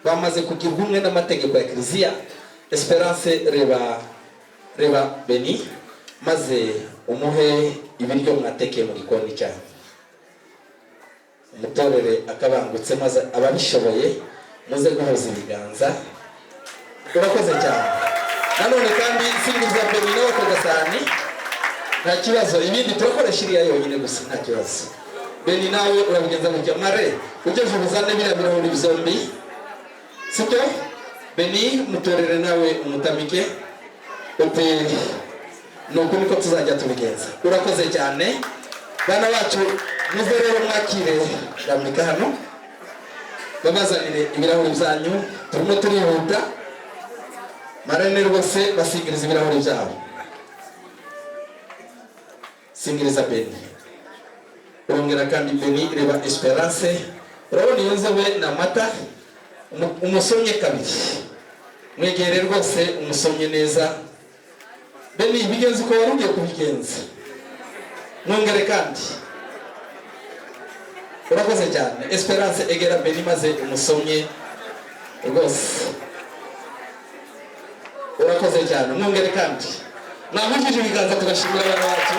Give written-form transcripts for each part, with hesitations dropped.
Bamaze kugirwa umwe n'amategeko ya kiliziya. Esperance, reba, reba Beni, maze umuhe ibiryo mwatekeye mu gikoni cyanyu, umutorere akabangutse, maze ababishoboye muze guhuza ibiganza. Urakoze cyane. Nanone kandi singiza Beni nawe ku gasahani, nta kibazo. Ibindi turakoresha iriya yonyine gusa, nta kibazo. Beni, nawe urabigenza gutya. Mare ugeze ubuzane biriya birahuri byombi, sibyo? Beni, mutorere nawe umutamike, uti ni uku niko tuzajya tubigenza. Urakoze cyane. Bana bacu, muze rero mwakire. Rambika hano, babazanire ibirahuri byanyu. Turimo turihuta. Marraine rwose, basingiriza ibirahuri byabo. Singiriza Beni, urongera kandi. Beni, reba Esperance. Urabona iyo nzobe ni amata. Umusomye kabiri, mwegere rwose umusomye neza. Beni, bigenza uko wari ugiye kubigenza, mwongere kandi. Urakoze cyane. Esperance, egera Beni maze umusomye rwose. Urakoze cyane, mwongere kandi. Mwahujije ibiganza tugashimira abana bacu.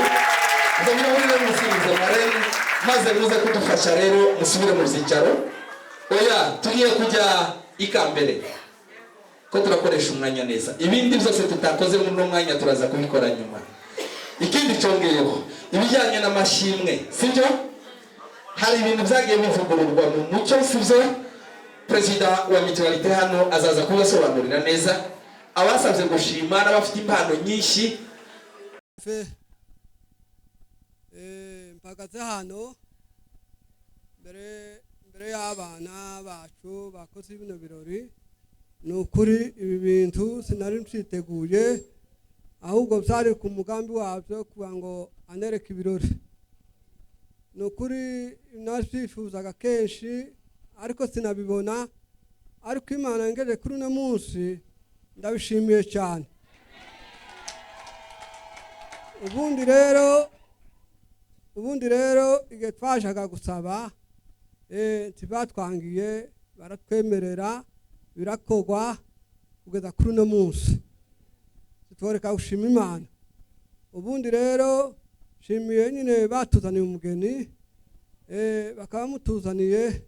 Ibyo birahuri rero musingize marraine, maze muze kudufasha rero musubire mu byicaro. Oya, tugiye kujya ikambere ko turakoresha umwanya neza. Ibindi byose tutakoze muri uno mwanya turaza kubikora nyuma. Ikindi cyongeyeho, ibijyanye n'amashimwe, sibyo? Hari ibintu byagiye bivugururwa mu mucyo, sibyo? Perezida wa mutualité hano azaza kubasobanurira neza abasabye gushima n'abafite impano nyinshi. Fe mpagaze hano mbere y'abana bacu bakoze bino birori. Ni ukuri ibi bintu sinari mbyiteguye, ahubwo byari ku mugambi wabyo kugira ngo anereke ibirori. Ni ukuri nabyifuzaga kenshi ariko sinabibona, ariko Imana ngeze kuri uno munsi, ndabishimiye cyane. Ubundi rero igihe twashaka gusaba, ntibatwangiye, baratwemerera, birakorwa kugeza kuri uno munsi. Tworeka gushima Imana. Ubundi rero nshimiye nyine batuzaniye umugeni, bakaba mutuzaniye,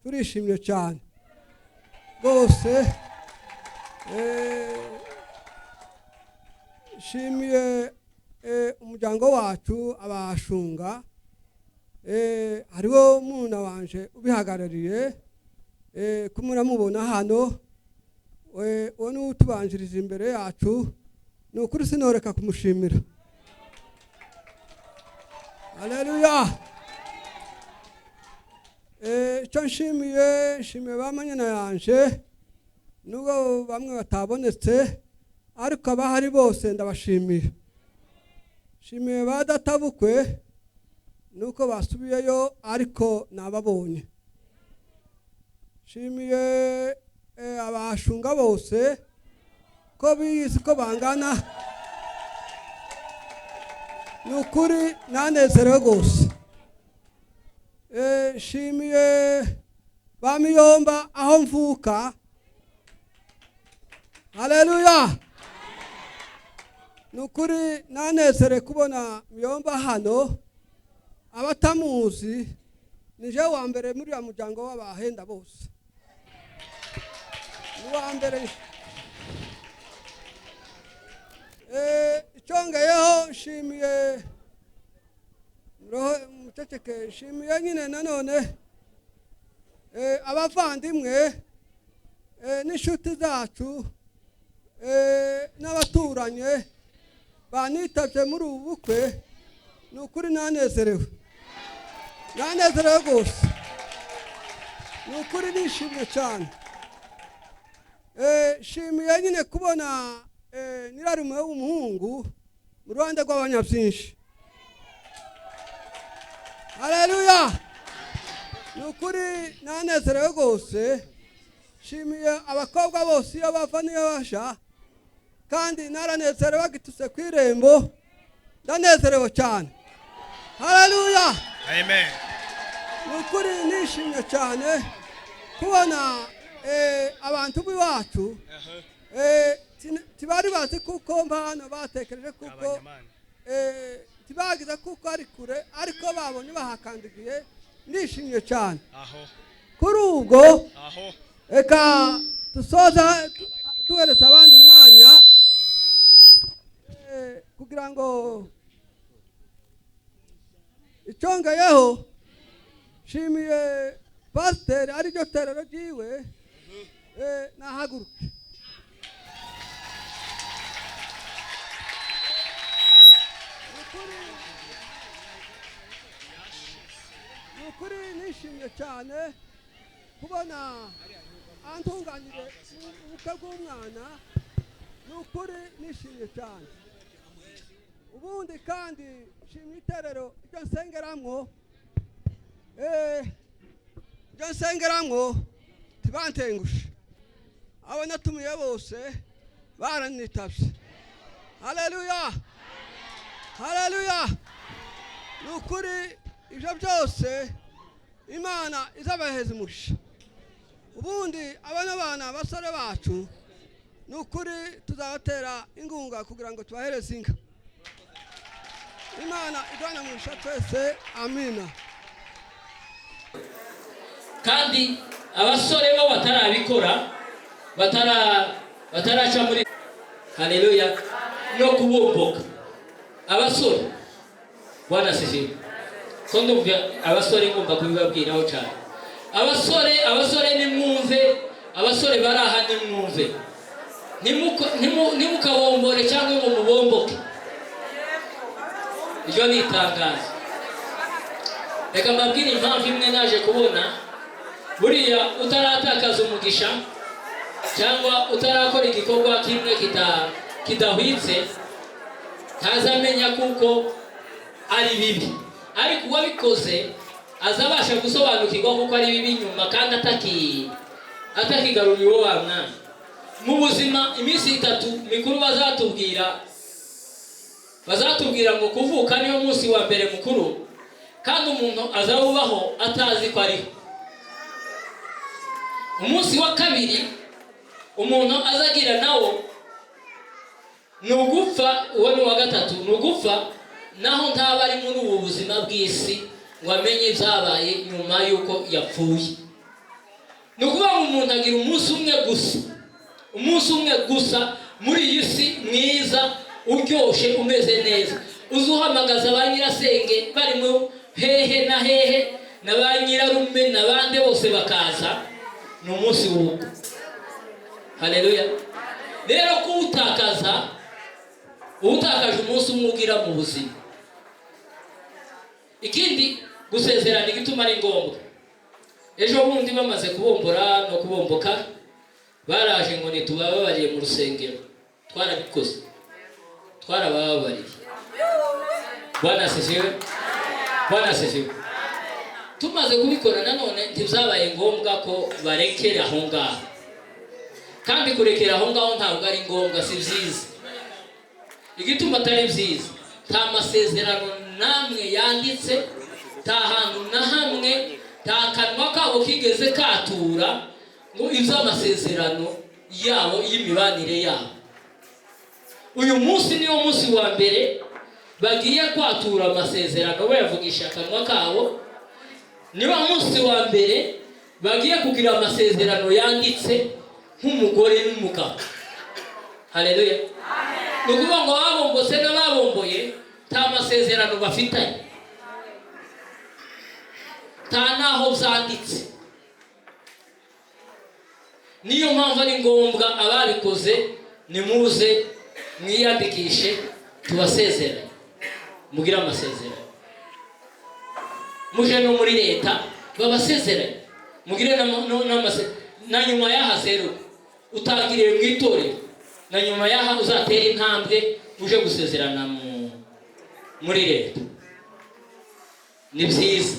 turishimye cyane rwose. Nshimiye umuryango wacu abashunga, hariho murumuna wanje ubihagarariye, ko muramubona hano. Uwo niwe utubanjirije imbere yacu. Ni ukuri sinoreka kumushimira. Haleluya! Icyo nshimiye, nshimiye ba manyana yanje, nubwo bamwe batabonetse, ariko abahari bose ndabashimiye. Nshimiye ba databukwe, nuko basubiyeyo ariko nababonye. Nshimiye abashunga bose ko bizi ko bangana. Ni ukuri nanezerewe rwose. Nshimiye ba miyomba aho mvuka. Haleluya! Ni ukuri nanezerewe kubona miyomba hano. Abatamuzi, ni je wa mbere muri uriya muryango w'abahenda bose, ni uwa mbere. Icyongeyeho, nshimiye roho muceceke. Nshimiye nyine nanone abavandimwe n'inshuti zacu n'abaturanyi banitabye muri ubu bukwe. Ni ukuri nanezerewe, nanezerewe rwose. Ni ukuri nishimye cyane. Nshimiye nyine kubona nyirarume w'umuhungu mu ruhande rw'abanyabyinshi. Haleluya! Ni ukuri nanezerewe rwose. Nshimiye abakobwa bose iyo bava n'iyo basha, kandi naranezerewe bagituse ku irembo. Ndanezerewe cyane. Haleluya! Amen. Ni ukuri nishimye cyane kubona. Abantu b'iwacu tibari bazi kuko mpano batekereje kuko tibagize kuko ari kure, ariko babonye bahakandagiye. Ndishimye cyane kuri ubwo. Reka dusoza duhereza abandi umwanya kugira ngo icongeyeho. Nshimiye pasiteri ariryo terero ryiwe, nahaguruke. Ni ukuri nishimye cyane kubona antunganyije ubukwe bw'umwana. Ni ukuri nishimye cyane. Ubundi kandi nshimye iterero iryo nsengeramwo, iryo nsengeramwo ntibantengushe. Abo natumiye bose baranitabye. Haleluya, haleluya! Ni ukuri ibyo byose Imana izabaheza umugisha. Ubundi abana bana abasore bacu, ni ukuri tuzabatera inkunga kugira ngo tubahereze inka. Imana idwana umugisha twese. Amina. Kandi abasore bo batarabikora, bataraca muri haleluya no kubomboka. Abasore, Bwana asifiwe. Ko ndumva abasore ngomba kubibabwiraho cyane. Abasore, abasore nimwumve, abasore bari aha nimwumve. Ntimukabombore cyangwa ngo mubomboke. Iryo ni itangazo. Reka mbabwire impamvu imwe naje kubona. Buriya utaratakaza umugisha cyangwa utarakora igikorwa kimwe kidahwitse, ntazamenya kuko ari bibi, ariko uwabikoze azabasha gusobanukirwa kuko ari bibi nyuma, kandi atakigaruriye uwo wa mwana. Mu buzima iminsi itatu mikuru bazatubwira ngo kuvuka niyo munsi wa mbere mukuru, kandi umuntu azawubaho atazi ko ariho. Umunsi wa kabiri umuntu azagira nawo ni ugupfa, uwo ni uwa gatatu ni ugupfa, naho ntaba ari muri ubu buzima bw'isi ngo amenye ibyabaye nyuma y'uko yapfuye. Ni ukuvuga ngo umuntu agira umunsi umwe gusa, umunsi umwe gusa muri iyi si mwiza uryoshye umeze neza, uzuhamagaza ba nyirasenge bari mu hehe na hehe na ba nyirarume n'abandi bose bakaza, ni umunsi w'ubukwe. Haleluya! Rero kuwutakaza, uwutakaje umunsi umwe ugira mu buzima. Ikindi, gusezerana igituma ari ngombwa. Ejo bundi bamaze kubombora no kubomboka, baraje ngo ntitubababariye mu rusengero. Twarabikoze, twarabababariye. Bwana asifiwe, Bwana asifiwe. Tumaze kubikora nanone ntibyabaye ngombwa ko barekera aho ngaho, kandi kurekera aho ngaho ntabwo ari ngombwa, si byiza. Igituma atari byiza, nta masezerano namwe yanditse, nta hantu na hamwe, nta kanwa kabo kigeze katura ngo iby'amasezerano yabo y'imibanire yabo. Uyu munsi niwo munsi wa mbere bagiye kwatura amasezerano bayavugisha akanwa kabo. Niwo munsi wa mbere bagiye kugira amasezerano yanditse nk'umugore n'umugabo. Haleluya! Ni ukuvuga ngo ababombotse n'ababomboye nta masezerano bafitanye, nta n'aho byanditse. Niyo mpamvu ari ngombwa ababikoze nimuze mwiyandikishe tubasezeranye, mugire amasezerano, muje no muri leta babasezeranye, mugire na nyuma y'aha zeru utangiriye mu itorero, na nyuma y'aha uzatera intambwe uje gusezerana muri leta. Ni byiza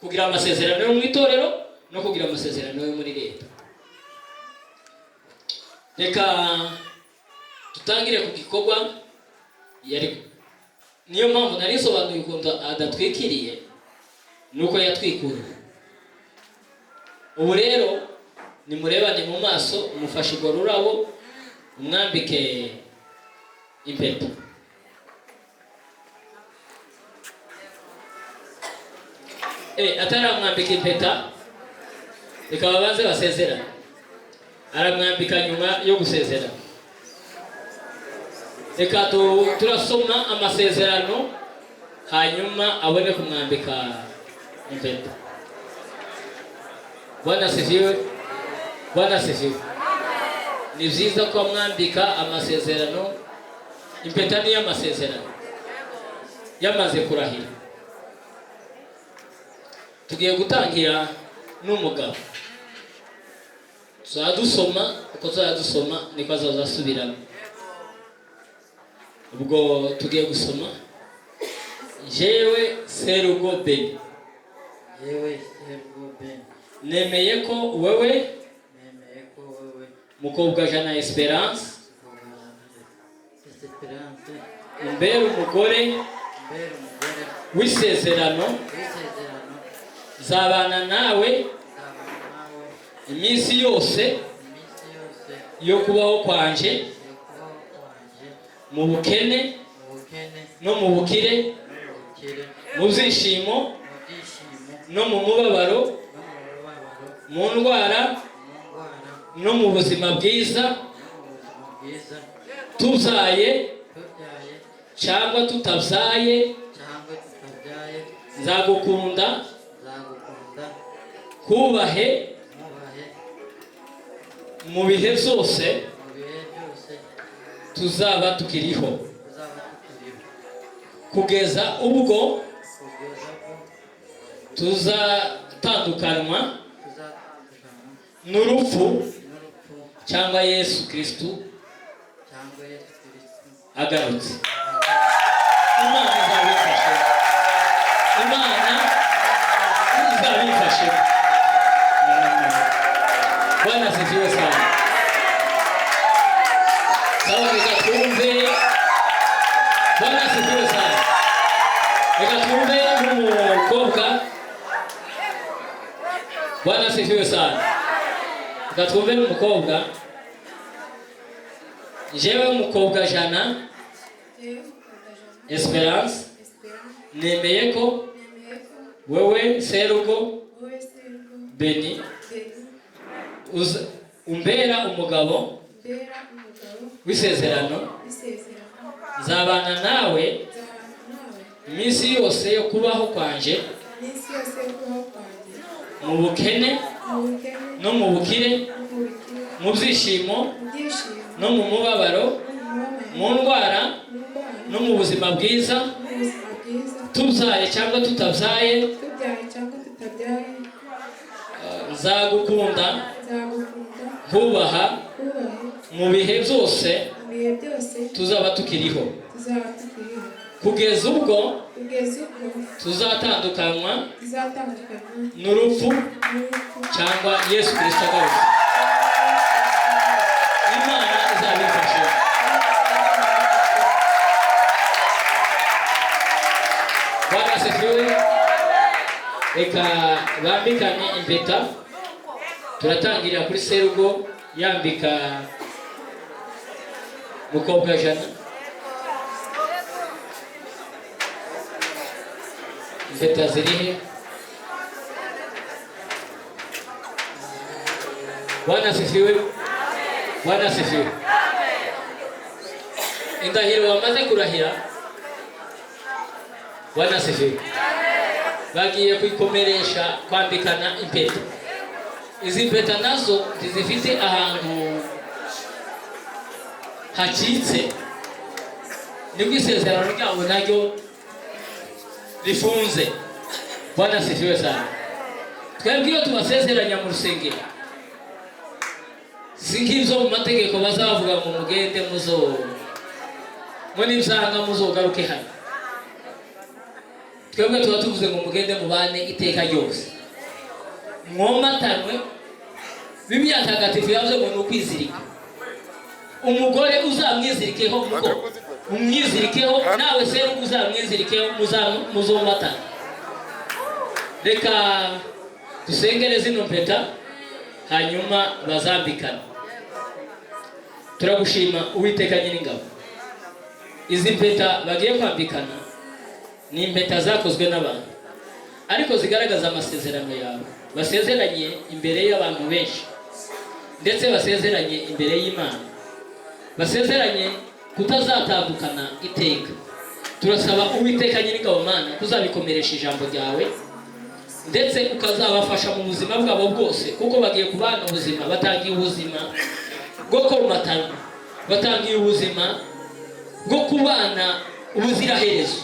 kugira amasezerano yo mu itorero no kugira amasezerano yo muri leta. Reka tutangire ku gikorwa yari, niyo mpamvu nari nsobanuye ukuntu adatwikiriye nuko yatwikuriye. Ubu rero Nimurebane mu maso, umufashe urwo rurabo, umwambike impeta. Ataramwambika impeta, reka babanze basezerane. Aramwambika nyuma yo gusezerana. Reka turasoma amasezerano, hanyuma abone kumwambika impeta. Bwana asifiwe, Bwana asifiwe. Ni byiza ko amwambika amasezerano. Impeta ni iy'amasezerano yamaze kurahira. Tugiye gutangira n'umugabo, tuzajya dusoma uko tuzajya dusoma niko azaza asubiramo. Ubwo tugiye gusoma: Jewe Serugo Beni, Yewe Serugo Ben, nemeye ko wewe, nemeye ko wowe, mukobwa Jana Esperance, Esperance, umbere umugore umbere umugore w'isezerano, w'isezerano, nzabana nawe nzabana nawe iminsi yose iminsi yose yo kubaho kwanje, yo kubaho kwanje, mu bukene mu bukene no mu bukire, no mu bukire, mu byishimo mu byishimo no mu mubabaro, no mu mubabaro, mu ndwara mu ndwara no mu buzima bwiza, no mu buzima bwiza, tubyaye tubyaye cyangwa tutabyaye, cyangwa tutabyaye, nzagukunda, nzagukunda, kubahe nkubahe mu bihe byose mu bihe byose tuzaba tukiriho, tuzaba tukiriho, kugeza ubwo kugeza ubwo tuzatandukanywa tuzatandukanywa n'urupfu n'urupfu cyangwa Yesu Kristo cyangwa Yesu Kristo agarutse. Imana izabifashe, Imana izabifashe. Bwana asifiwe sana. Sawa, reka twumve. Bwana asifiwe sana. Reka twumve n'umukobwa. Bwana asifiwe sana. Reka twumve n'umukobwa. Jewe umukobwa Jana Jewe mukobwa Jana Esperance, Esperance, nemeye ko nemeye ko wewe Serugo wowe Serugo Beni Beni umbera umugabo umbera umugabo w'isezerano, w'isezerano, nzabana nawe nzabana nawe iminsi yose yo kubaho kwanje, iminsi yose yo kubaho kwanjye, mu bukene mu bukene no mu bukire, no mu bukire, mu byishimo mu byishimo no mu mubabaro, no mu mubabaro, mu ndwara mu ndwara no mu buzima bwiza, no mu buzima bwiza, tubyaye cyangwa tutabyaye, tubyaye cyangwa tutabyaye, nzagukunda, nzagukunda, nkubaha kubahe mu bihe byose mu bihe byose tuzaba tukiriho, tuzaba tukiriho, kugeza ubwo kugeza ubwo tuzatandukanywa tuzatandukanywa n'urupfu n'urupfu cyangwa Yesu Kristo agarutse. Imana izabifashe. Bwana asifiwe. Reka bambikane impeta. Turatangirira kuri Serugo yambika mukobwa Jana impeta. Zirihe? Bwana asifiwe, Bwana asifiwe. Indahiro wamaze kurahira, Bwana asifiwe, bagiye kwikomeresha kwambikana impeta. Izi mpeta nazo ntizifite ahantu hacitse, nibwo isezerano ryabo naryo rifunze. Bwana asifiwe sana. Twebwe iyo tubasezeranya mu rusengero, si nk'ibyo mu mategeko bazavuga ngo mugende muzo ngo nibyanga muzogaruke hano. Twebwe tuba tuvuze ngo mugende mubane iteka ryose, mwomatanwe. Bibiliya Ntagatifu yavuze ngo ni ukwizirika. Umugore uzamwizirikeho, muko umwizirikeho, nawe serugo uzamwizirikeho, muzomatana. Reka dusengere zino mpeta, Hanyuma bazambikane. Turagushima Uwiteka Nyiringabo. Izi mpeta bagiye kwambikana ni impeta zakozwe n'abantu, ariko zigaragaza amasezerano yawe basezeranye imbere y'abantu benshi, ndetse basezeranye imbere y'Imana, basezeranye kutazatandukana iteka. Turasaba Uwiteka Nyiringabo Mana kuzabikomeresha ijambo ryawe, ndetse ukazabafasha mu buzima bwabo bwose, kuko bagiye kubana ubuzima, batangiye ubuzima bwo komatana, batangiye ubuzima bwo kubana ubuziraherezo.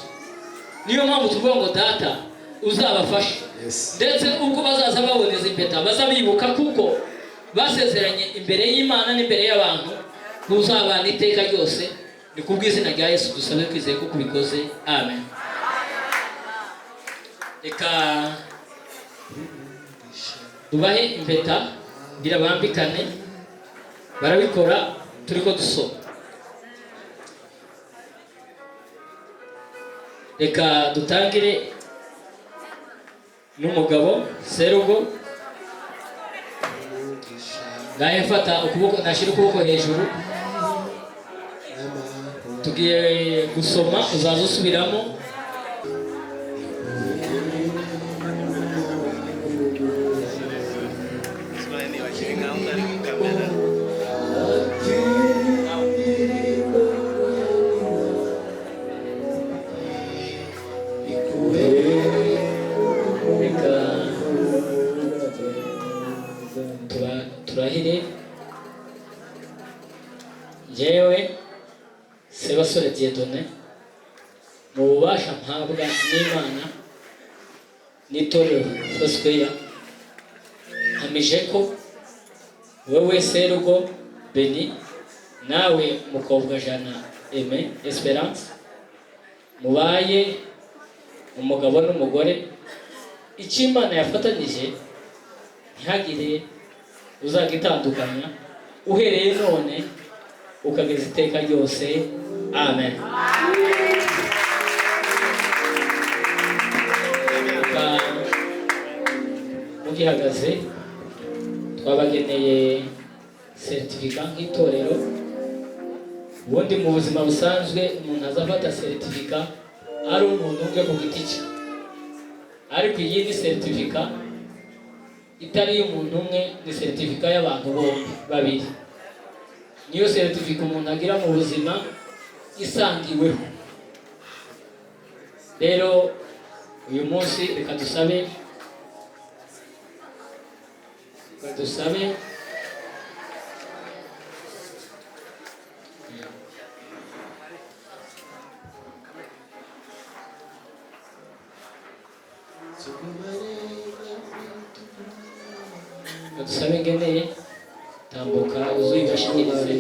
Niyo mpamvu tuvuga ngo Data uzabafashe, ndetse ubwo bazaza baboneza impeta bazabibuka kuko basezeranye imbere y'Imana n'imbere y'abantu kuzabana iteka ryose. Ni kubw'izina rya Yesu dusabe kwizeye ko kubikoze, amen. Reka tubahe impeta kugira bambikane. Barabikora turiko dusoma. Reka dutangire n'umugabo serugo. Ngahe mfata ukuboko, nashyira ukuboko hejuru. Tugiye gusoma, uzaza usubiramo. Reka turahire. Njyewe Sebasore Dieudonné, mu bubasha mpabwa n'Imana n'itorero Foursquare, nkamije ko wowe Serugo Beni, nawe mukobwa Jana Aime Esperance, mubaye umugabo n'umugore. Icyo Imana yafatanyije ntihagire uzagitandukanya, uhereye none ukageza iteka ryose, amen. Reka mugihagaze, twabageneye seritifika nk'itorero. Ubundi mu buzima busanzwe umuntu azafata seritifika ari umuntu ubwe ku giti cye, ariko iyi ni seritifika itari iy'umuntu umwe, ni seritifika y'abantu bombi babiri. Niyo seritifika umuntu agira mu buzima isangiweho. Rero uyu munsi reka dusabe ngeneye tambuka uzuyibashikirize.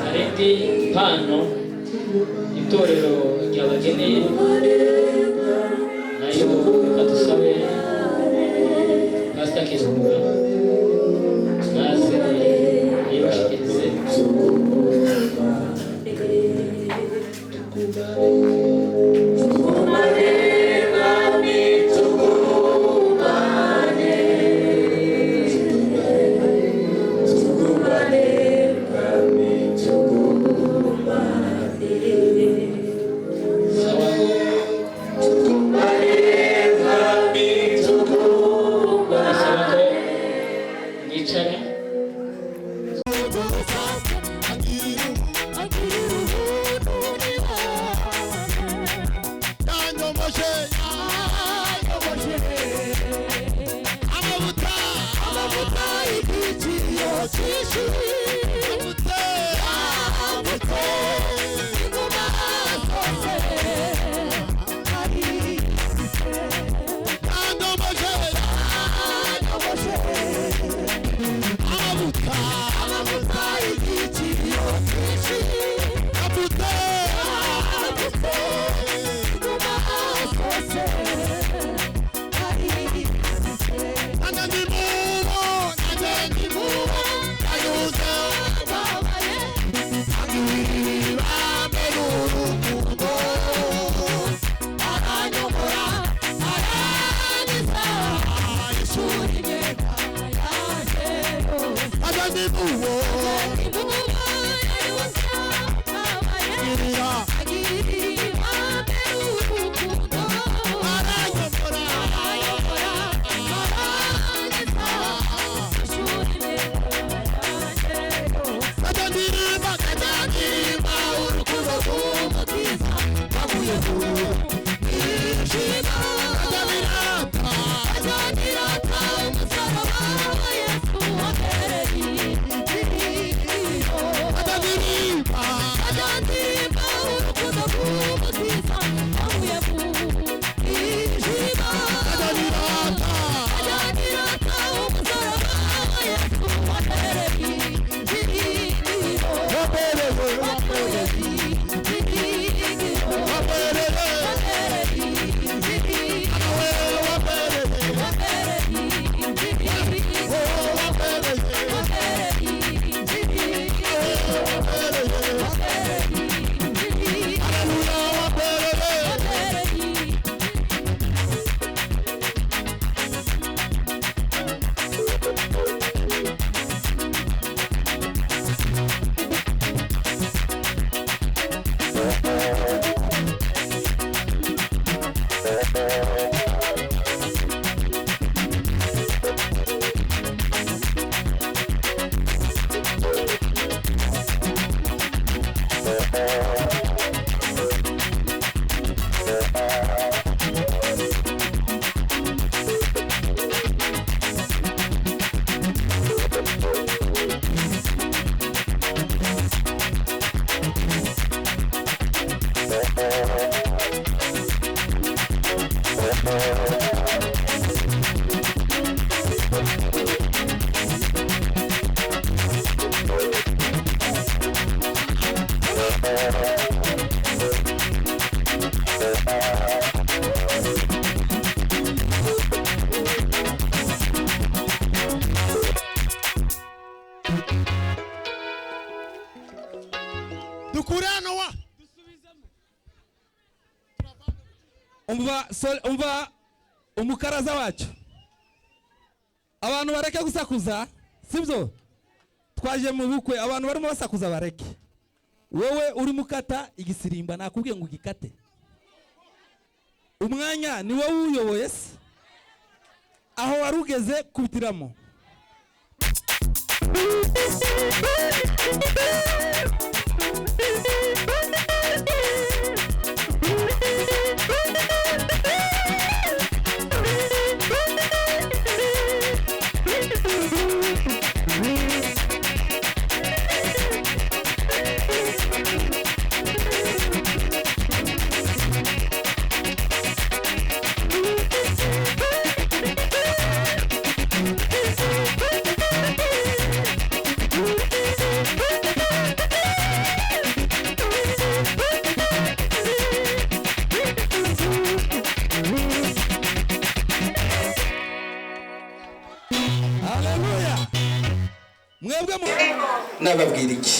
Hari indi mpano itorero ryabageneye, nayo reka dusabe Pasita Kizuka naze ayibashikirize. Sawa. Bisaba ko mwicara. Amavuta, igiciro cyinshi. Amavuta, amavuta mu maso se ari Nanjye ndi mubo, nanjye ndi mubo, anyuze babaye, angirira urukundo, aranyobora, arangiza ishuri imyenda yanjye yose. Nanjye ndi mubo, anyuze babaye, angirira urukundo, aranyobora, aranyobora, arangiza ishuri imyenda yanjye yose. Kajya ndirimba urukundo rw'Umukiza waguye mu mwijima. Kajya nirata umusaraba wa Yesu wabereye ibyiringiro. Kajya ndirimba urukundo rw'Umukiza waguye mu mwijima. Kajya nirata umusaraba wa Yesu wabereye ibyiringiro. Dukure hano wa Umva umva umukaraza wacu. Abantu bareke gusakuza, sibyo? Twaje mu bukwe, abantu barimo basakuza bareke. Wowe urimo ukata igisirimba, nakubwiye ngo ugikate. Umwanya ni wowe uyoboye se? Aho wari ugeze kubitiramo. Haleluya. Mwebwe mu Nababwira iki?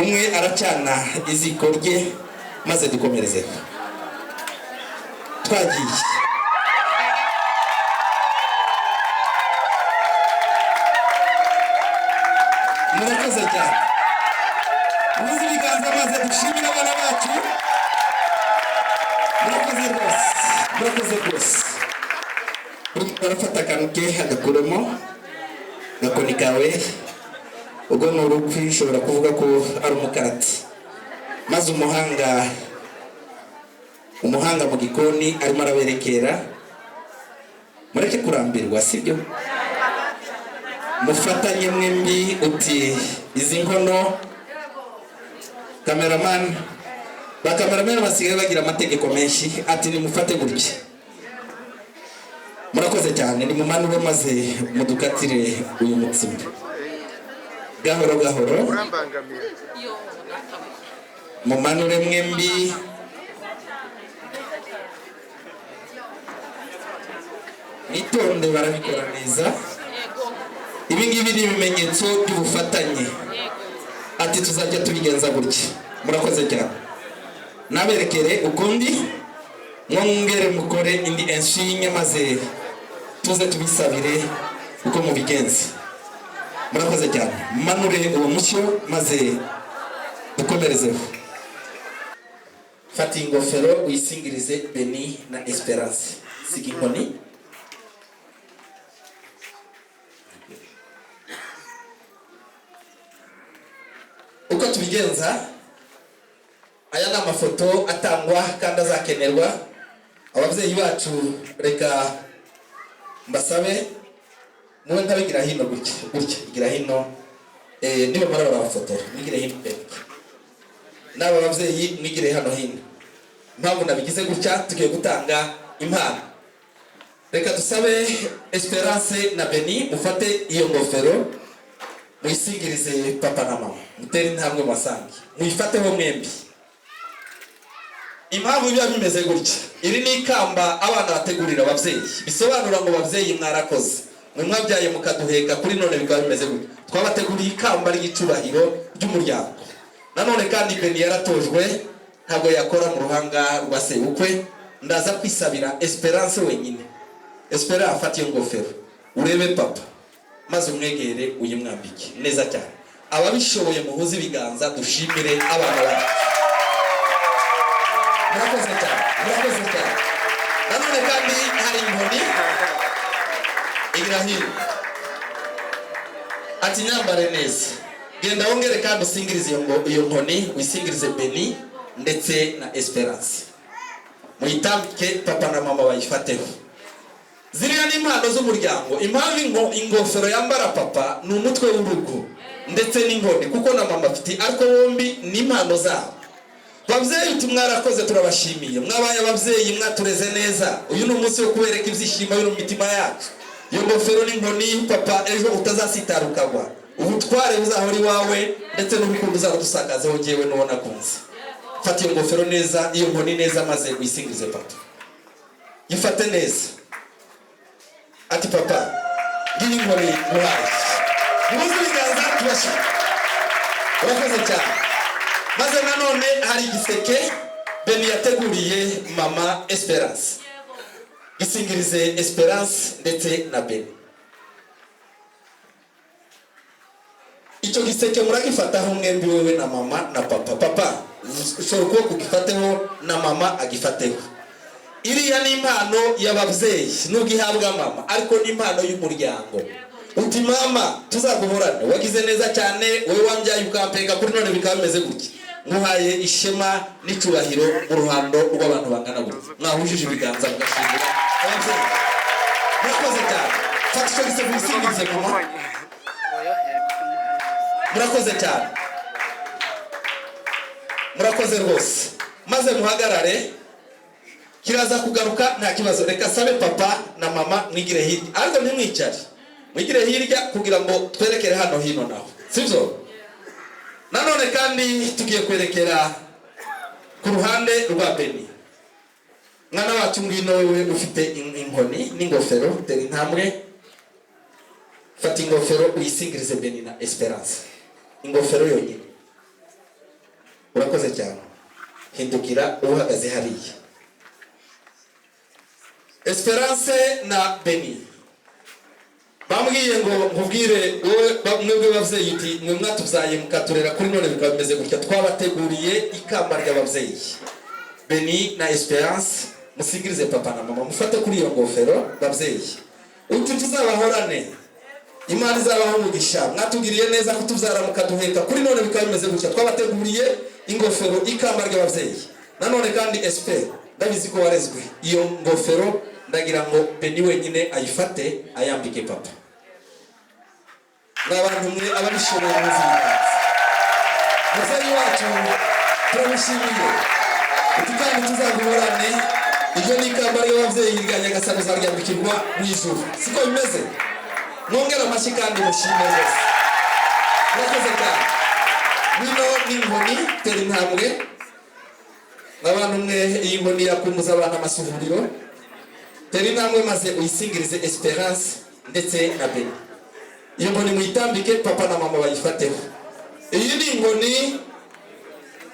Umwe aracana iziko rye maze dukomerezeho. Twagiye. Murakoze cyane. Muzi ibiganza maze dushimire abana bacu. Murakoze rwose, murakoze rwose. Buri muntu arafata akantu ke agakuramo gakoni kawe. Ubwo ni urupfu, ushobora kuvuga ko ari umukarati. Maze umuhanga mu gikoni arimo araberekera. Mureke kurambirwa, sibyo? Mufatanye mwembi uti izi nkono. Cameraman, ba cameraman basigaye bagira amategeko menshi, ati nimufate gutya. Murakoze cyane, nimumanure maze mudukatire uyu mutsima. Gahoro gahoro, mumanure mwembi. Mwitonde, barabikora neza. Ibi ngibi ni ibimenyetso by'ubufatanye. Ati tuzajya tubigenza gutya. Murakoze cyane. Naberekere ukundi, mwongere mukore indi inshinge, maze tuze tubisabire uko mubigenza. Murakoze cyane. Manure uwo mushyo maze dukomerezeho. Fata ingofero uyisingirize Beni na Esperance. Siga inkoni. Uko tubigenza, aya ni amafoto atangwa kandi azakenerwa. Ababyeyi bacu, reka mbasabe muwe ntabigira hino gutya gutya, igira hino. Nibamara barabafotora, mwigire hino mbere. N'aba babyeyi mwigire hano hino. Impamvu nabigize gutya, tugiye gutanga impano. Reka dusabe Esperance na Beni mufate iyo ngofero muyisigirize papa na mama, mutere intambwe mubasange, muyifateho mwembi. Impamvu biba bimeze gutya, iri ni ikamba abana bategurira ababyeyi, bisobanura ngo babyeyi mwarakoze, mwe mwabyaye mukaduheka kuri none bikaba bimeze gutya. Twabateguriye ikamba ry'icubahiro ry'umuryango. Nanone kandi Beni yaratojwe, ntabwo yakora mu ruhanga rwa sebukwe. Ndaza kwisabira Esperance wenyine. Esperance, afata iyo ngofero urebe papa, maze umwegere uyimwambike neza cyane. Ababishoboye muhuze ibiganza, dushimire abana bacu. Murakoze cyane, murakoze cyane. Nanone kandi hari inkoni igira hino. Ati nyambare neza. Genda wongere kandi usingirize iyo nkoni, wisingirize Beni ndetse na Esperance, muyitambike papa na mama bayifateho. Ziriya ni impano z'umuryango. Impamvu ingofero yambara papa ni umutwe w'urugo, ndetse n'inkoni kuko na mama afite, ariko bombi ni impano zabo. Babyeyi, uti mwarakoze, turabashimiye, mwabaye ababyeyi, mwatureze neza. Uyu ni umunsi wo kubereka ibyishimo biri mu mitima yacu. Iyo ngofero n'inkoni, papa, ejo utazasitara ukagwa, ubutware buzahora iwawe ndetse n'urukundo uzarudusakazeho jyewe n'uwo nakunze. Fata iyo ngofero neza, iyo nkoni neza, maze uyisingize papa. Yifate neza. Ati papa, ngiyi inkoni nguhaye. Muhuze ibiganza tubashime. Urakoze cyane. Maze nanone hari igiseke Beni yateguriye mama Esperance. Gisingirize Esperance ndetse na Beni. Icyo giseke muragifataho mwembi, wewe na mama na papa. Papa, ushobora ukuboko ugifateho na mama agifateho. Iriya ni impano y'ababyeyi, nubwo ihabwa mama, ariko ni impano y'umuryango. Uti mama tuzaguhorane, wagize neza cyane, wowe wambyaye ukampeka kuri none bikaba bimeze gutya. Nguhaye ishema n'icyubahiro mu ruhando rw'abantu bangana gutya. Mwahujije ibiganza mugashimira ababyeyi. Murakoze cyane. Fata icyo giseke wisingirize mama. Murakoze cyane, murakoze rwose. Maze muhagarare, kiraza kugaruka nta kibazo. Reka sabe papa na mama mwigire hirya, ariko ntimwicare, mwigire hirya kugira ngo twerekere hano hino naho, sibyo? Nanone kandi tugiye kwerekera ku ruhande rwa Beni. Mwana wacu, ngwino wewe ufite inkoni n'ingofero, tera intambwe, fata ingofero uyisingirize Beni na Esperance, ingofero yonyine. Urakoze cyane. Hindukira uhagaze hariya. Esperance na Beni bambwiye ngo nkubwire wowe, mwebwe babyeyi, uti mwe mwatubyaye mukaturera kuri none bikaba bimeze gutya, twabateguriye ikamba ry'ababyeyi. Beni na Esperance, musigirize papa na mama, mufate kuri iyo ngofero. Babyeyi, uti tuzabahorane, Imana izabaho umugisha, mwatugiriye neza kutubyara mukaduheka kuri none bikaba bimeze gutya, twabateguriye ingofero, ikamba ry'ababyeyi. Nanone kandi SP, ndabizi ko warezwe, iyo ngofero ndagira ngo Beni wenyine ayifate ayambike papa. N'abantu mwe ababishoboye muzi ibiganza. Mubyeyi wacu, turamushimiye. Uti kandi tuzaguhorane. Iryo ni ikamba ry'ababyeyi rya Nyagasani, uzaryambikirwa mu ijuru, siko bimeze? Mwongere amashyi kandi mushime rwose. Murakoze cyane. Bino ni inkoni. Tera intambwe. Abantu mwe, iyi nkoni yakumuza abantu amasuvuriro. Tera intambwe maze uyisingirize Esperance ndetse na Beni. Iyo nkoni muyitambike, papa na mama bayifateho. Iyi ni inkoni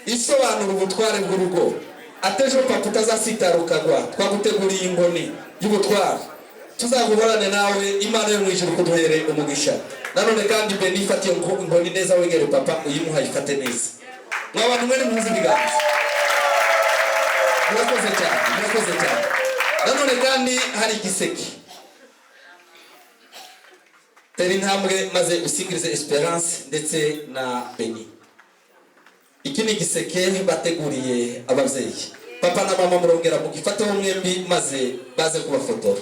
isobanura ubutware bw'urugo. Atejo papa utazasitara ukagwa, twaguteguriye inkoni y'ubutware. Tuzaguhorane nawe, Imana yo mu ijuru kuduhere umugisha. Nanone kandi Beni, ifate iyo inkoni neza, wegere papa uyimuha, ifate neza. Mwa bantu mwe, nimuhuze ibiganza. Murakoze cyane, murakoze cyane. Nanone kandi hari igiseke. Tera intambwe maze usigirize Esperance ndetse na Beni. Iki ni igiseke bateguriye ababyeyi. Papa na mama murongera mugifateho mwembi maze baze kubafotora.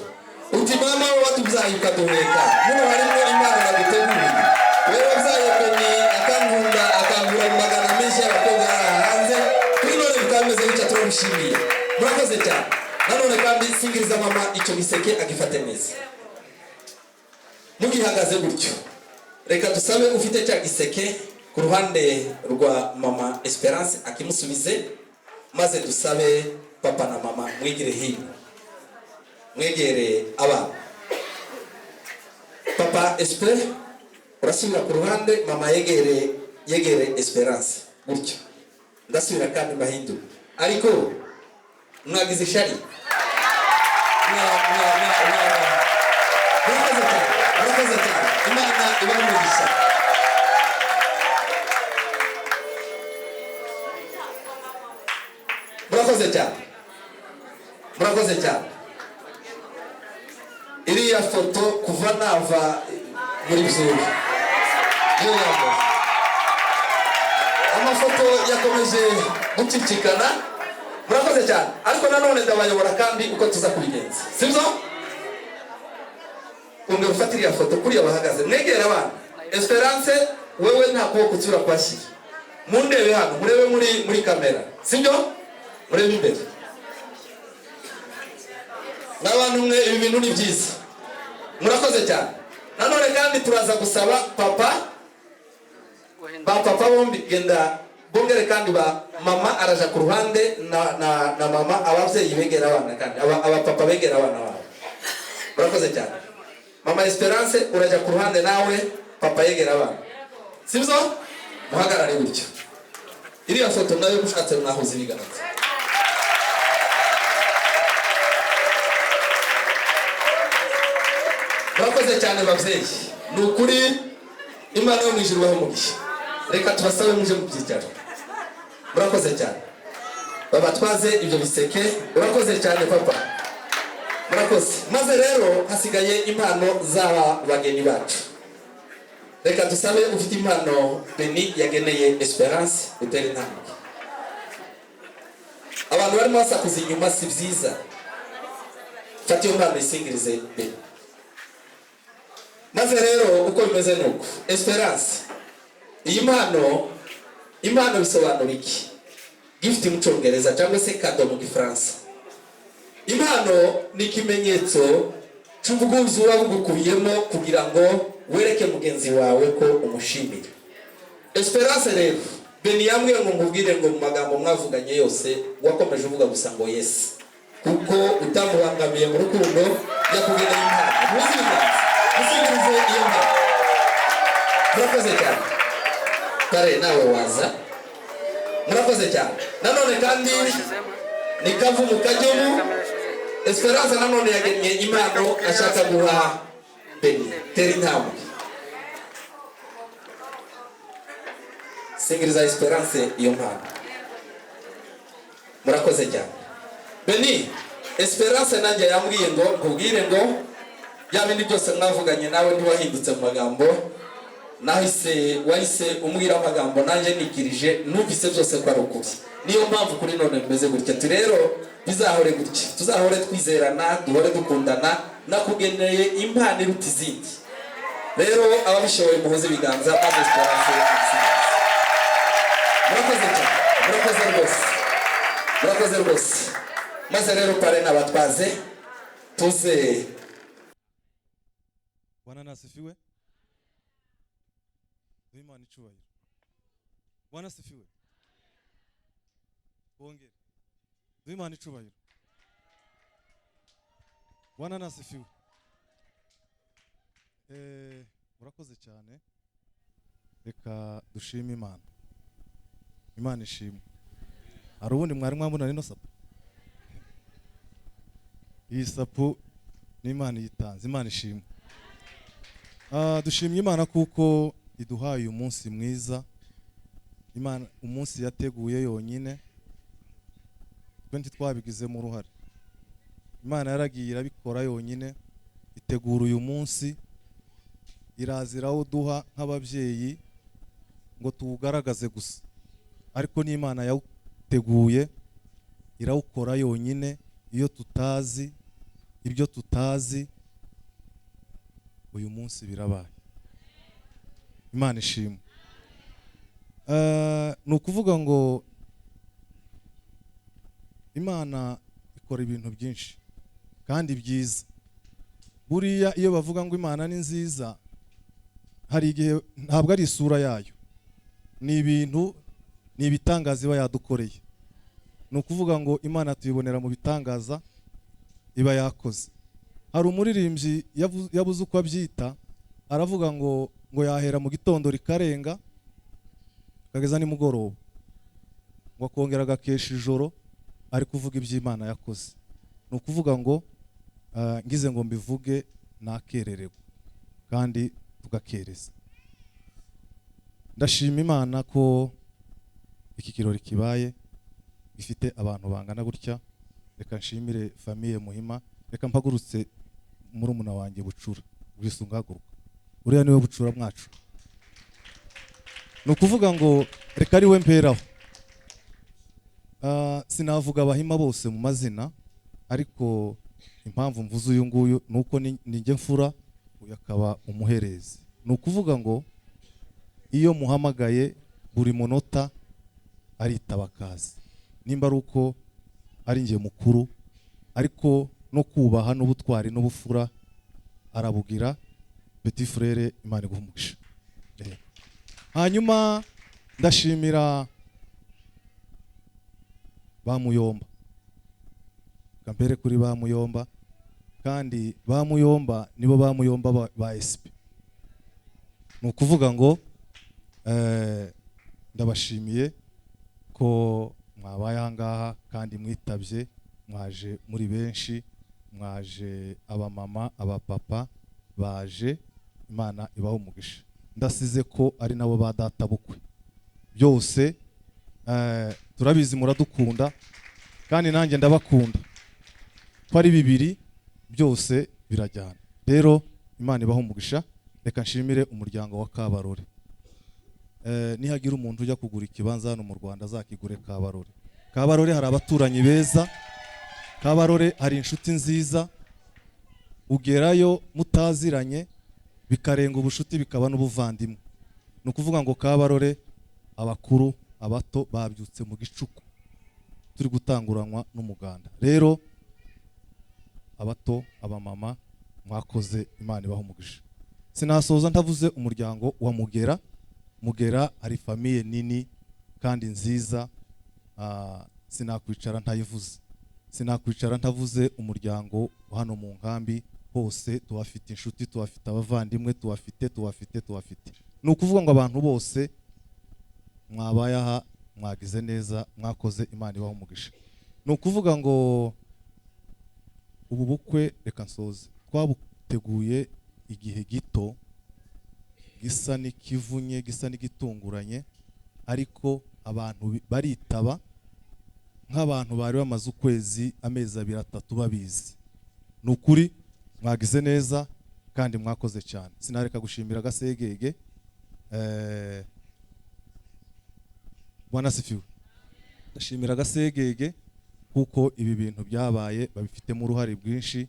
Uti mama we watubyaye ukaduheka, muno harimo impano naguteguriye wowe wabyaye Beni akankunda, akankura mu magana menshi y'abakobwa ari aha hanze. Kuri none bikaba bimeze gutya, turamushimiye. Murakoze cyane. Nanone kandi singiriza mama icyo giseke agifate neza. Mugihagaze gutyo, reka dusabe ufite cya giseke ku ruhande rwa mama Esperance akimusubize, maze dusabe papa na mama mwigire hino, mwegere abana. Papa Esper urasubira ku ruhande, mama yegere Esperance gutyo. Ndasubira kandi mbahindure, ariko mwagize ishari. Murakoze cyane, murakoze cyane. Imana ibahe umugisha. Murakoze cyane, murakoze cyane. Iriya foto kuva nava muri byuri niyo yambaye. Amafoto yakomeje gucicikana. Murakoze cyane. Ariko nanone ndabayobora kandi uko tuza kubigenza, sibyo? Ongera ufate iriya foto kuriya bahagaze, mwegere abana. Esperance, wewe nta kuboko utsura kwashyira. Mundebe hano, murebe muri kamera, sibyo? Murebe imbere. N'abantu mwe, ibi bintu ni byiza. Murakoze cyane. Nanone kandi turaza gusaba papa, ba papa bombi genda bongere kandi ba mama araja ku ruhande na mama. Ababyeyi begera abana kandi aba papa begera abana babo. Murakoze cyane. Mama Esperance urajya ku ruhande, nawe papa yegera abana, sibyo? Muhagarare gutyo. Iriya foto nayo mushatse mwahuza ibiganza. Murakoze cyane babyeyi, ni ukuri Imana yo mu ijuru ibahe umugisha. Reka tubasabe muje mu byicaro. Murakoze cyane. Babatwaze ibyo biseke. Urakoze cyane papa, murakoze. Maze rero hasigaye impano z'aba bageni bacu. Reka dusabe ufite impano Beni yageneye Esperance utera intambwe. Abantu barimo basakuza inyuma, si byiza. Fata iyo mpano isingirize Beni. Maze rero uko bimeze nuko, Esperance, iyi mpano, impano bisobanura iki? Gift mu Cyongereza cyangwa se cadeau mu Gifaransa. Impano ni ikimenyetso cy'ubwuzu buba bugukubiyemo kugira ngo wereke mugenzi wawe ko umushimira. Esperance rero, Beni yambwiye ngo nkubwire ngo mu magambo mwavuganye yose wakomeje uvuga gusa ngo yes, kuko utamubangamiye mu rukundo, yakugeneye impano. Muzi ibiganza musingirize iyo mpano. Murakoze cyane. Kare nawe waza. Murakoze cyane. Nanone kandi ni Kavumu Kajyumu. Esperance nanone yagennye impano ashaka guha Beni. Tera intambwe, singiriza Esperance iyo mpano. Murakoze cyane. Beni, Esperance nanjye yambwiye ngo nkubwire ngo bya bindi byose mwavuganye nawe ntiwahindutse mu magambo. Nahise wahise umbwira amagambo, nanjye nikirije, numvise byose ko ari ukuri. Niyo mpamvu kuri none bimeze gutya. Tu rero bizahore gutya, tuzahore twizerana, duhore dukundana. Nakugeneye impano iruta izindi. Rero ababishoboye muhuze ibiganza maze Esperance yamusize. Murakoze cyane, murakoze rwose, murakoze rwose. Maze rero parrain n'abatwaze tuze. Bwana na asifiwe. Duhe Imana icubahiro. Bwana asifiwe. Bongere. Duhe Imana icubahiro. Bwana nasifiwe. Murakoze cyane. Reka dushime Imana. Imana ishimwe. Hari ubundi mwari mwambona rino sapu? Iyi sapu ni Imana yitanze. Imana ishimwe. Dushimye Imana kuko iduhaye uyu munsi mwiza. Imana umunsi yateguye yonyine, twe ntitwabigizemo uruhare. Imana yaragiye irabikora yonyine, itegura uyu munsi, irazira duha nk'ababyeyi ngo tuwugaragaze gusa, ariko n'Imana yawuteguye irawukora yonyine. Iyo tutazi ibyo tutazi, uyu munsi birabaye. Imana ishimwe. Ni ukuvuga ngo Imana ikora ibintu byinshi kandi byiza. Buriya iyo bavuga ngo Imana ni nziza, hari igihe ntabwo ari isura yayo, ni ibintu, ni ibitangaza iba yadukoreye. Ni ukuvuga ngo Imana tuyibonera mu bitangaza iba yakoze. Hari umuririmbyi yabuze uko abyita, aravuga ngo yahera mu gitondo rikarenga kageza nimugoroba, ngo akongera agakesha ijoro ari kuvuga iby'Imana yakoze. Ni ukuvuga ngo ngize ngo mbivuge nakerererwa kandi tugakereza. Ndashima Imana ko iki kirori kibaye gifite abantu bangana gutya. Reka nshimire famille Muhima. Reka mpagurutse murumuna wanjye Bucura Rwisunga, haguruka. Uriya niwe Bucura mwacu. Ni ukuvuga ngo reka ari we mperaho. Sinavuga abahima bose mu mazina, ariko impamvu mvuze uyu nguyu nuko ninjye mfura, uyu akaba umuherezi. Ni ukuvuga ngo iyo muhamagaye buri munota aritaba akazi, nimba ari uko ari njye mukuru, ariko no kubaha n'ubutwari n'ubufura arabugira. Petit frere, Imana iguhe umugisha. Hanyuma ndashimira ba Muyomba. Kampere kuri ba Muyomba, kandi ba Muyomba nibo ba Muyomba ba SP. Ni ukuvuga ngo ndabashimiye ko mwabaye aha ngaha kandi mwitabye, mwaje muri benshi, mwaje abamama, abapapa baje. Imana ibaho umugisha. Ndasize ko ari nabo ba data bukwe. Byose turabizi muradukunda kandi nanjye ndabakunda. Ko ari bibiri byose birajyana. Rero Imana ibaho umugisha. Reka nshimire umuryango wa Kabarore. Nihagira umuntu ujya kugura ikibanza hano mu Rwanda azakigure Kabarore. Kabarore hari abaturanyi beza, Kabarore hari inshuti nziza, ugerayo mutaziranye bikarenga ubushuti bikaba n'ubuvandimwe. Ni ukuvuga ngo Kabarore abakuru abato babyutse mu gicuku turi gutanguranwa n'umuganda. Rero abato, abamama mwakoze, Imana ibaho umugisha. Sinasoza ntavuze umuryango wa Mugera. Mugera ari famille nini kandi nziza, sinakwicara ntayivuze. Sinakwicara ntavuze umuryango hano mu nkambi hose, tuhafite inshuti, tuhafite abavandimwe, tuhafite. Ni ukuvuga ngo abantu bose mwabaye aha mwagize neza, mwakoze, Imana ibaho umugisha. Ni ukuvuga ngo ubu bukwe reka nsoze, twabuteguye igihe gito gisa n'ikivunye, gisa n'igitunguranye, ariko abantu baritaba nk'abantu bari bamaze ukwezi, amezi abiri, atatu babizi. Ni ukuri mwagize neza kandi mwakoze cyane. Sinareka gushimira Gasegege. Bwana asifiwe. Ndashimira Gasegege kuko ibi bintu byabaye babifitemo uruhare bwinshi.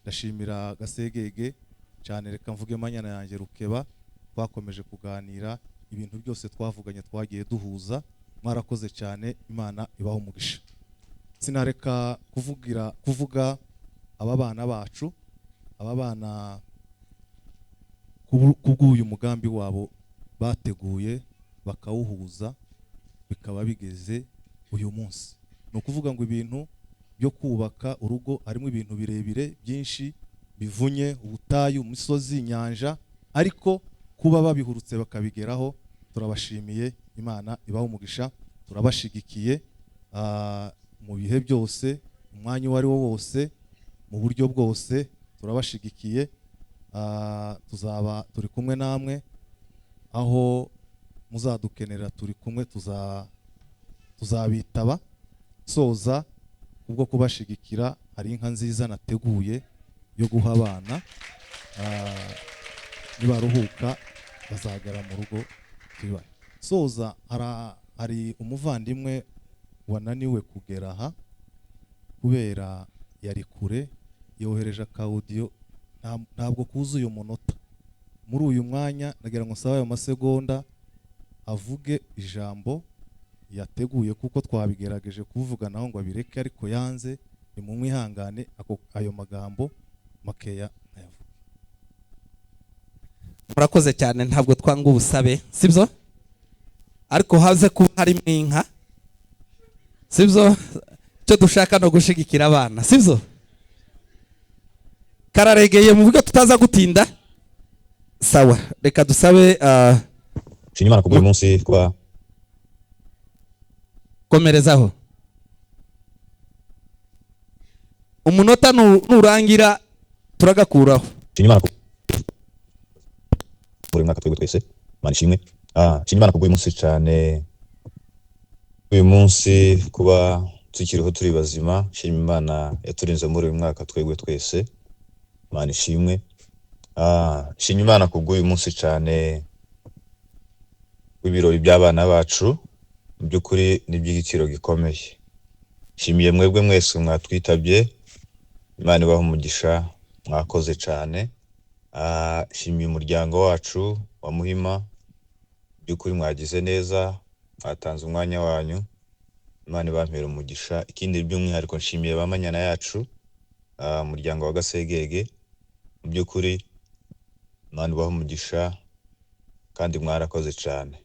Ndashimira Gasegege cyane. Reka mvuge manyana yanjye Rukeba, twakomeje kuganira ibintu byose twavuganye, twagiye duhuza. Mwarakoze cyane, Imana ibaho umugisha. Sinareka kuvuga aba bana bacu, aba bana kubw'uyu mugambi wabo Bateguye bakawuhuza, bikaba bigeze uyu munsi. Ni ukuvuga ngo ibintu byo kubaka urugo harimo ibintu birebire byinshi bivunye, ubutayu, imisozi, inyanja, ariko kuba babihurutse bakabigeraho, turabashimiye. Imana ibaha umugisha, turabashigikiye mu bihe byose, umwanya uwo ari wo wose, mu buryo bwose turabashigikiye. Tuzaba turi kumwe namwe aho muzadukenera, turi kumwe, tuzabitaba. Soza kubwo kubashigikira, hari inka nziza nateguye yo guha abana, nibaruhuka bazagera mu rugo tubibahe. Soza, hari umuvandimwe wananiwe kugera aha kubera yari kure, yohereje akawudiyo ntabwo kuzuye umunota. Muri uyu mwanya nagira ngo nsabe ayo masegonda avuge ijambo yateguye, kuko twabigerageje kuvuganaho ngo abireke ariko yanze. Nimumwihangane ayo magambo makeya ntayavuge. Murakoze cyane, ntabwo twanga ubusabe, sibyo? Ariko haze kuba harimo inka, sibyo? Icyo dushaka no gushigikira abana, sibyo? Kararegeye mu buryo tutaza gutinda. Sawa, reka dusabe Nshimye Imana kubw'uyu munsi kuba komerezaho. Umunota nurangira turagakuraho. Nshimye Imana buri mwaka twebwe twese, Imana ishimwe. Nshimye Imana kubw'uyu munsi cyane, uyu munsi kuba tukiriho turi bazima. Nshimye Imana yaturinze muri uyu mwaka twebwe twese, Imana ishimwe. Nshimye Imana kubw'uyu munsi cyane w'ibirori by'abana bacu, mu by'ukuri ni iby'igiciro gikomeye. Nshimiye mwebwe mwese mwatwitabye, Imana ibahe umugisha, mwakoze cyane. Nshimiye umuryango wacu wa Muhima, mu by'ukuri mwagize neza, mwatanze umwanya wanyu, Imana ibampere umugisha. Ikindi by'umwihariko nshimiye ba manyana yacu, umuryango wa Gasegege, mu by'ukuri Imana ibahe umugisha kandi mwarakoze cyane.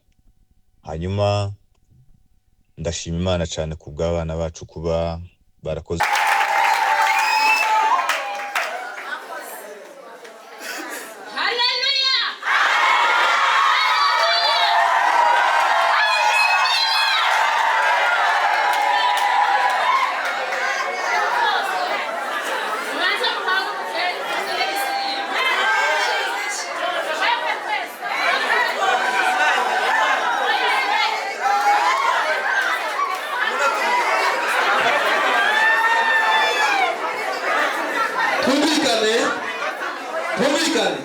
Hanyuma ndashima Imana cyane ku bw'abana bacu kuba barakoze. Twumvikane, twumvikane,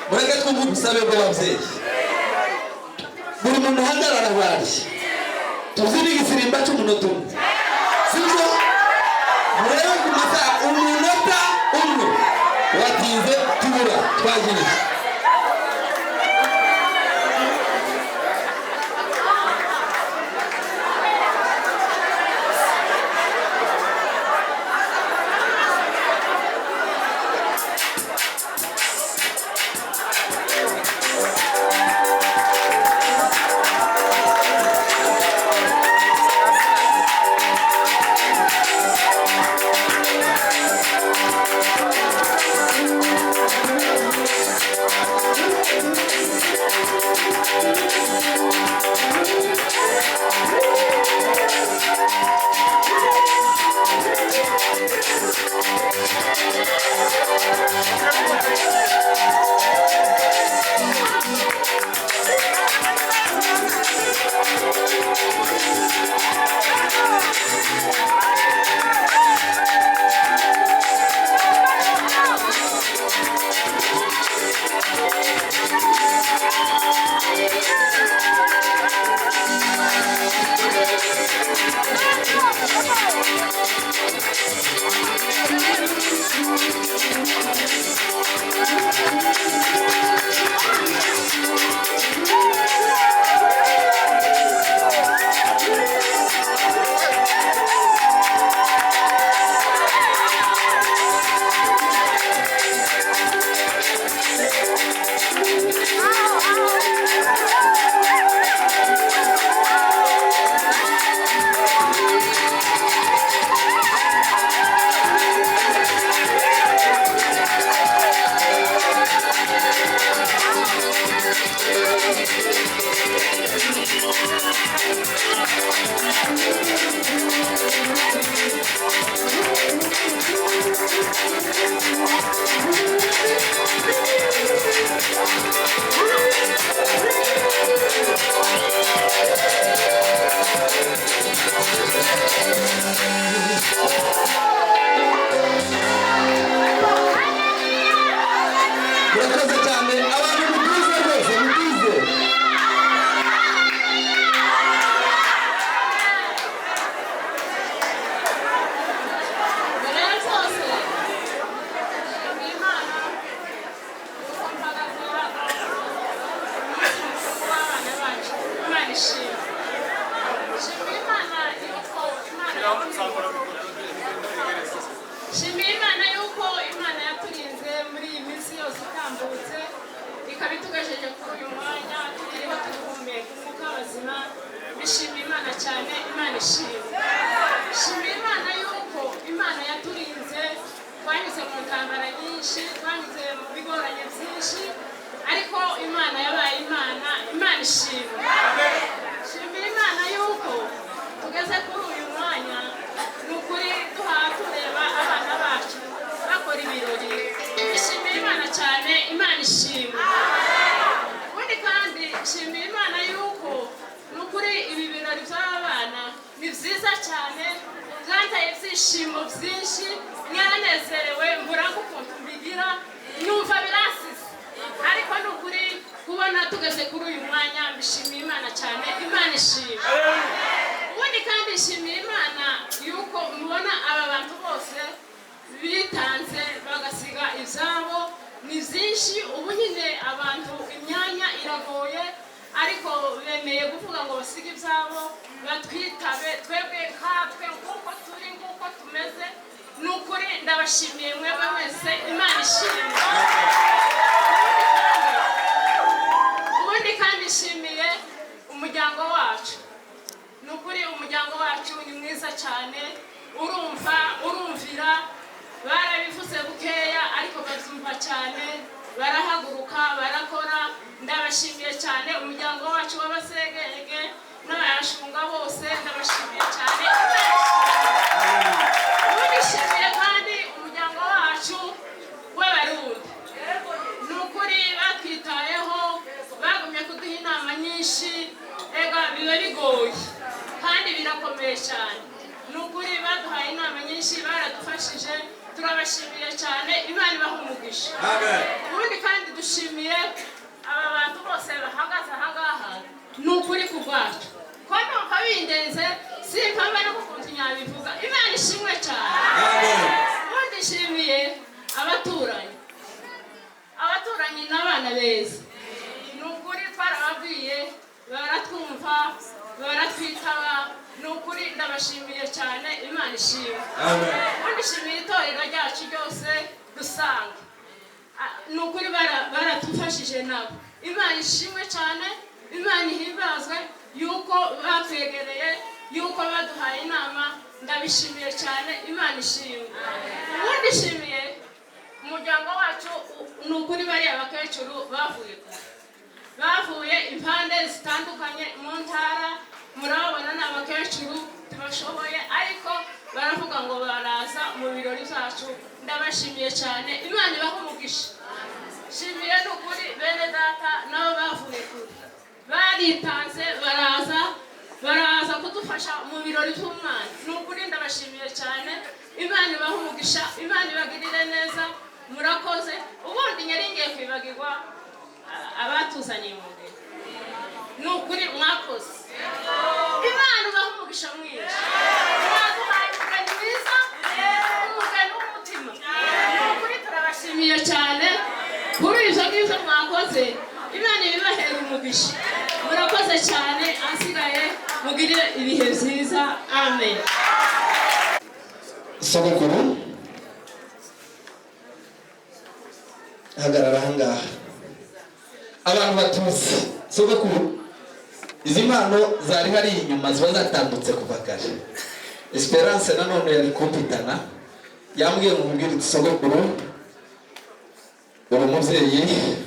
mureke twumve ubusabe bw'ababyeyi. Buri muntu uhagarara aho ari, tubyine igisimba cy'umunota umwe, sibyo? Murebe ku masaha, umunota umwe watinze tubura twagiye. Murakoze cyane abantu, mutuze rwose, mutuze. Mbere ya byose, nshimiye Imana yuko mpagaze hano umunsi mukuru w'abana bacu. Imana ishimwe. Nshimiye Imana yuko Imana Nshimiye Imana yuko Imana yaturinze muri iyi minsi yose itambutse, ikaba itugejeje kuri uyu mwanya tukiriho, turi umwuka w'abazima. Bishimiye Imana cyane, Imana ishimwe. Nshimiye Imana yuko Imana yaturinze, twanyuze mu ntambara nyinshi, twanyuze mu bigoranye byinshi, ariko Imana yabaye Imana, Imana ishimwe. Nshimira Imana yuko tugeze kuri uyu mwanya, ni ukuri duhaha tureba abana bacu bakora ibirori. Nshimiye Imana cyane, Imana ishimwe. Ubundi kandi nshimiye Imana yuko ni ukuri ibi birori by'aba bana ni byiza cyane, byanteye ibyishimo byinshi, mwaranezerewe, mbura ukuntu mbigira, numva biransize, ariko ni ukuri kubona tugeze kuri uyu mwanya mbishimiye Imana cyane, Imana ishimwe. Ubundi kandi nshimiye Imana yuko mubona aba bantu bose bitanze bagasiga ibyabo ni byinshi. Ubu nyine abantu imyanya iragoye, ariko bemeye kuvuga ngo basige ibyabo batwitabe twebwe nkatwe, nk'uko turi, nk'uko tumeze. Ni ukuri ndabashimiye mwebwe mwese, Imana ishimwe. Ubundi kandi nshimiye umuryango wacu. Ni ukuri umuryango wacu ni mwiza cyane, urumva, urumvira. Barabivuze bukeya ariko babyumva cyane, barahaguruka barakora. Ndabashimiye cyane umuryango wacu w'Abasegege n'abayashunga bose, ndabashimiye cyane. Ubundi nshimiye kandi umuryango wacu w'Abarundi. Ni ukuri batwitayeho, bagumye kuduha inama nyinshi. Ega biba bigoye kandi birakomeye cyane. Ni ukuri baduhaye inama nyinshi, baradufashije, turabashimiye cyane, Imana ibaha umugisha. Ubundi kandi dushimiye aba bantu bose bahagaze aha ngaha. Ni ukuri ku bwacu ko numva bindenze, simpamva no kukuntu nyabivuga. Imana ishimwe cyane. Ubundi nshimiye abaturanyi. Abaturanyi n'abana beza, ni ukuri twarababwiye baratwumva, baratwitaba. Ni ukuri ndabashimiye cyane, Imana ishimwe. Ubundi nshimiye itorero ryacu ryose rusange. Ni ukuri baratufashije nabo, Imana ishimwe cyane, Imana ihimbazwe yuko batwegereye, yuko baduhaye inama. Ndabishimiye cyane, Imana ishimwe. Ubundi nshimiye umuryango wacu. Ni ukuri bariya bakecuru bavuye kure, bavuye impande zitandukanye mu ntara. Murababona ni abakecuru tubashoboye, ariko baravuga ngo baraza mu birori byacu. Ndabashimiye cyane, Imana ibaha umugisha. Nshimiye ni ukuri bene data nabo bavuye kure, baritanze baraza, baraza kudufasha mu birori by'umwana. Ni ukuri ndabashimiye cyane, Imana ibaha umugisha, Imana ibagirire neza, murakoze. Ubundi nyari ngiye kwibagirwa abatuzaniye umugeni. Ni ukuri mwakoze, Imana ibaha umugisha mwinshi. Mwaduhaye umugeni mwiza, umugeni w'umutima. Ni ukuri turabashimiye cyane kuri ibyo ngibyo mwakoze, Imana ibibahera umugisha. Murakoze cyane, ahasigaye mugire ibihe byiza, amen. Sogokuru, hagarara ahangaha abantu batuzi. Sogokuru, izi mpano zari hariya inyuma ziba zatambutse kuva kare. Esperance nanone yari kumpitana, yambwiye ngo mubwire uti: "Sogokuru, uri umubyeyi."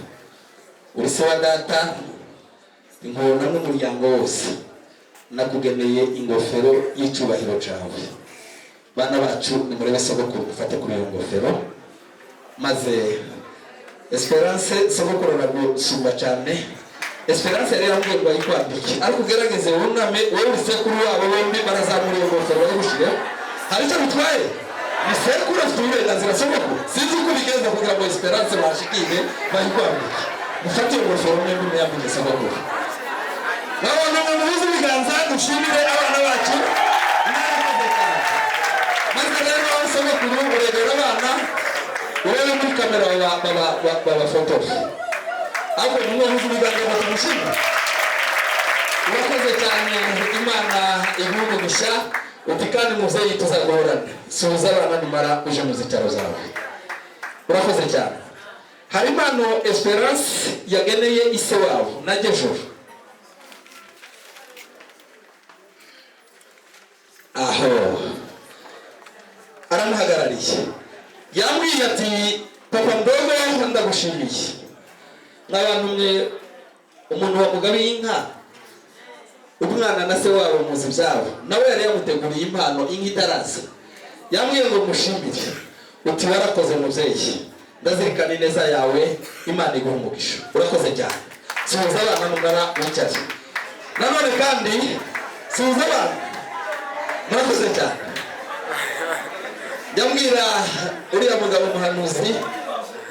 Uri se wa data, inkona n'umuryango wose, nakugeneye ingofero y'icyubahiro cyawe. Bana bacu, nimurebe sogokuru, ufate kuri iyo ngofero. Maze Esperance, sogokuru aragusumba cyane. Esperance yari yambwiye ngo ayikwambike, ariko ugerageze wuname wowe uri sekuru wabo bombi, barazamura iyo ngofero bayigushyireho. Hari icyo bitwaye? Ni sekuru, afite uburenganzira. Sogokuru, sinzi uko ubigenza kugira ngo Esperance bashikire bayikwambike. Mufate iyo ngofero mwembi muyambike sogokuru. Babona umuntu uhuza ibiganza, dushimire abana bacu. Mwarakoze cyane. Maze rero sogokuru, uregera abana, urebe muri kamera babafotore, ariko nimwe uhuza ibiganza ngo tumushime. Urakoze cyane, Imana iguhe umugisha. Uti kandi muvyeyi tuzagorana. Suhuza abana, nimara uje mu zicaro zawe. Urakoze cyane. Hari impano Esperance yageneye ise wabo najejuru aho aramuhagarariye. Yambwiye ati: "Papa mdogo, ndagushimiye." N'abantu mwe, umuntu wamugabiye inka, umwana na se wabo muzi ibyabo, nawe yari yamuteguriye impano inka itaraza. Yambwiye ngo mushimire. Uti warakoze mubyeyi, ndazirikana ineza yawe, Imana iguha umugisha. Urakoze cyane. Suhuza abana, mungana wicare. Nanone kandi suhuza abana. Murakoze cyane. Njyambwira uriya mugabo muhanuzi,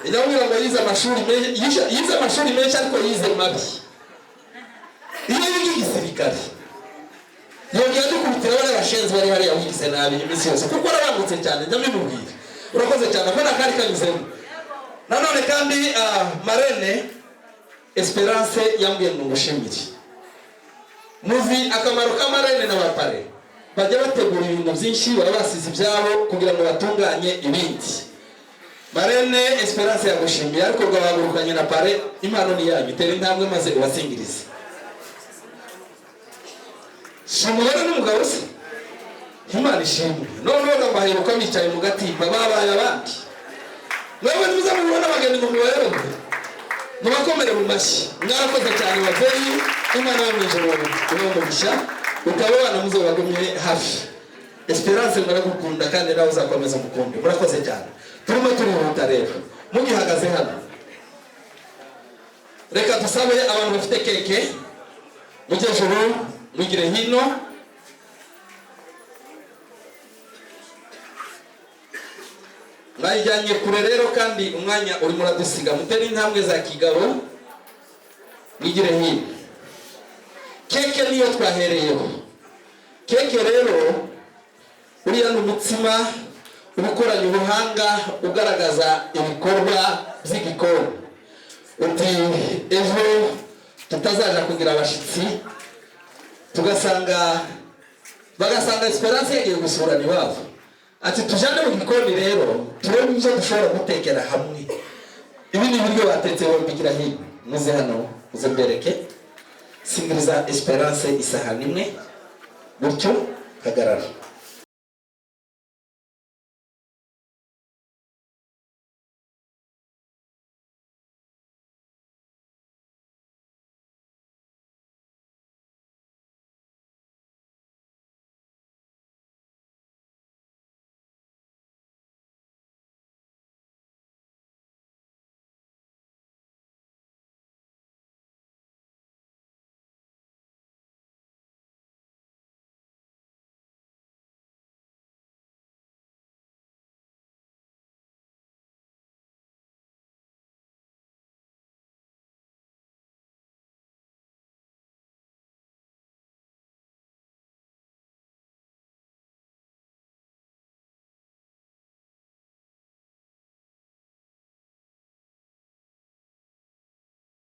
njyambwira ngo yize amashuri menshi, yize amashuri menshi, ariko yize mabi. Iyo yiga igisirikare yongera dukubitira bariya bashenzi bari hariya wigize nabi iminsi yose, kuko arabangutse cyane. Njya mbimubwira. Urakoze cyane ko nakari kanyuzemo. Nanone kandi marene Esperance yambwiye ngo ngushimire. Muzi akamaro ka marene na ba parrain, bajya bategura ibintu byinshi, baba basize ibyabo kugira ngo batunganye ibindi. Marene Esperance yagushimiye, ariko rwabahagurukanye na parrain. Impano ni yanyu. Tera intambwe maze ubasingirize. Si umugore n'umugabo se? Imana ishimwe. Noneho baheruka bicaye mu gatimba, babaye abandi. Mwebwe nimuza mubona abageni ngo mubayobe, mubakomere mu mashyi. Mwarakoze cyane babyeyi, Imana yo mu ijuru ibahe umugisha. Utaba abana muzobagumye hafi. Esperance muragukunda kandi nawe uzakomeza umukunde. Murakoze cyane. Turimo turihuta rero. Mugihagaze hano, reka dusabe abantu bafite keke, mujye juru, mugire hino. Mwayijyanye kure rero, kandi umwanya urimo uradusiga. Mutere intambwe za kigabo, mwigire hino. Keke niyo twahereyeho. Keke rero uriya ni umutsima uba ukoranye ubuhanga, ugaragaza ibikorwa by'igikoni. Uti ejo tutazaja kugira abashitsi, tugasanga bagasanga Esperance yagiye gusurana iwabo. Ati tujane mu gikoni rero turebe ibyo dushobora gutekera hamwe. Ibi ni ibiryo batetse bombi. Gira hino, muze hano, muze mbereke. Singiriza Esperance isahani imwe gutyo, hagarara.